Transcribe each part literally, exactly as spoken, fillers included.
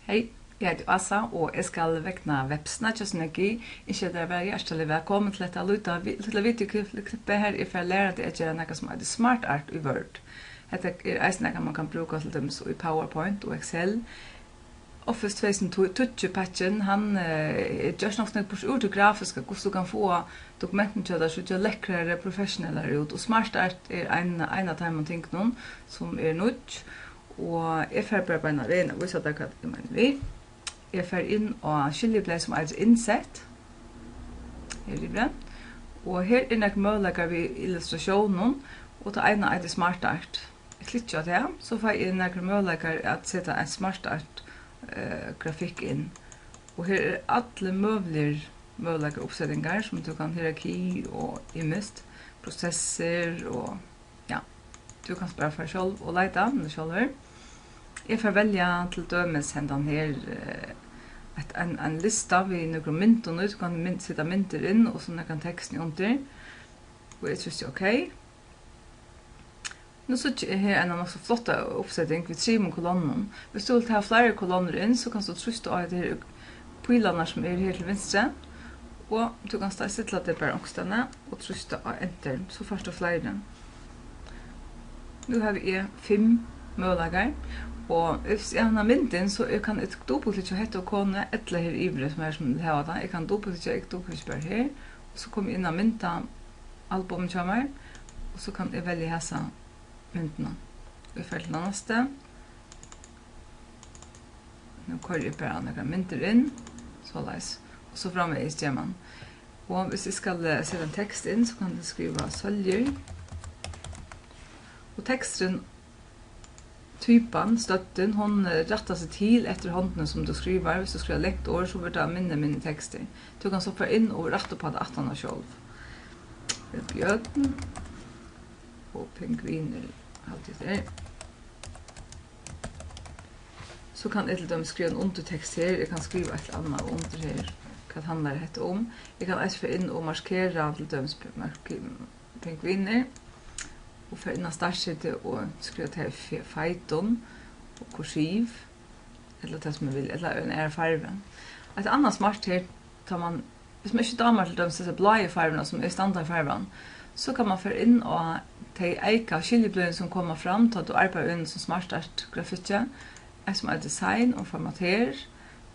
Hey, eg heiti Ása, og eg skal vegna vepsuna hjá Synergi ynskja tær at vera hjartaliga vælkomin til hetta lítla vi-, lítla videoklippið, har eg fari at læra teg at gera nakað sum eitur Smart Art í Word. Hetta er eisini nakað, man kann brúka til dømis í PowerPoint og Excel. Office tvey túsund og tíggju pakkin, hann, eh, er gjørt nokk so nógv burtur úr tí grafiska, hvussu tú kann fáa dokumentini hjá tær at síggja lekrari, professionellari út. Og Smart Art er ein, ein av teimum tingunum, sum er nýggj. Og eg fari bara beinan vegin at vísa tær, hvat eg meini við. Eg fari inn á skiljiblaðið, sum eitur Inset. Her yviri. Og her eru nakrir møguleikar við illustratiónum, og tað eina eitur Smart Art. Eg klikki á tað, so fái eg nakrar møguleikar at seta ein Smart Art, eh, grafikk inn. Og her eru allir møguligir møguleikar, uppsetingar, sum tú kann, hierarki og ymiskt, prosessir og, ja, tú kanst bara fara sjálv og leita, men sjálvur. Eg fari velja til dømis hendan her, eh, eitt, ein, ein lista við nøkrum myndum í. Tú kann mynd-, seta myndir inn og so nakran tekst undir. Og eg trýsti OK. Nú síggi eg her eina nokk so flotta uppseting við trimum kolonnum. Viss tú vilt hava fleiri kolonnur inn, so kanst tú trýsta á hetta her pílarnar, sum eru her til vinstru, og tú kanst stilla teg bara onkustaðni og trýsta á enter, so fært tú fleiri. Nú havi eg fimm møguleikar, og viss eg havi hana myndin, so eg kann eg dupultklikka hetta íkonið, ella her yviri, sum er, sum vil hava tað. Eg kann dupultklikka, eg dupultklikki bara her, og so komi eg inn á myndaalbumið hjá mær, og so kann eg velja hasa myndina. Eg fari til næstu. Nú koyri eg bara nakrar myndir inn, soleiðis, og so framvegis ger man. Og viss eg skal, eh, seta ein tekst inn, so kann eg skriva Sóljur. Og teksturin, typan, støddin, hon, eh, rættar seg til eftir hondini sum tú skrivar. Viss tú skrivar langt orð, so verður tað minni, minni tekstur. Tú kanst so fara inn og rætta upp á tað aftaná sjálv. Bjørn og pingvinir, haldi eg tað er. So kann eg til dømis skriva ein undirtekst her, eg kann skriva eitt ella annað undir her, hvat handlar hetta um? Eg kann eisini fara inn og markera, til dømis mark-, pingvinir, og fara inn á startsetu og skriva tað í fe-, feitum og kursiv, ella tað sum eg vil, ella ein aðra farvu. Eitt annað smart her, tá man Viss man ikki dámar til dømis hesa bláu farvuna, sum er standardfarvan, so kann man fara inn á tey eyka skiljibløðini, sum koma fram, tá tú arbeiðir við einum sum Smart Art grafikki, eitt sum eitur Design og Formater.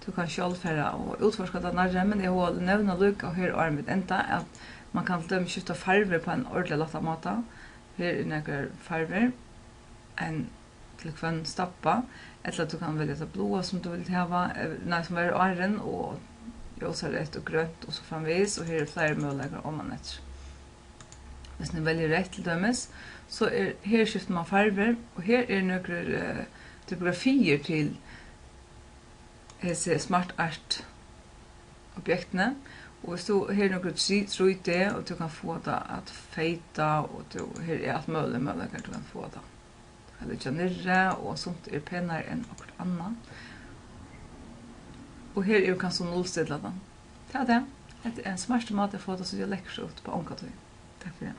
Tú kanst sjálv fara og útforska tað nærri, men eg havi nevna líka her, áðrenn vit enda, at man kann til dømis skifta farvur á ein ordiliga lættan máta. Her eru nakrar farvur. Ein til hvønn stabba, ella tú kann velja tað bláa sum tú vilt hava, eh, nei, sum var áðrenn, og ljósareytt og grønt og so framvegis, og her eru fleiri møguleikar omaneftir. Viss tú velur reytt til dømis, so er, her skiftir man farvur, og her eru nøkur, eh, typografiir til hesi Smart Art objektini, og viss tú, her eru nøkur trý, trý D, og tú kann fáa tað at feyta, og tú, her er alt møguligt, møguleikar, tú kann fáa tað at liggja niðri, og sumt er penari enn okkurt annað. Og her er kanst tú nullstilla tað. Tað er tað. Hetta er ein smartur máti at fáa tað at síggja lekkurt út upp á onga tíð. Takk fyri.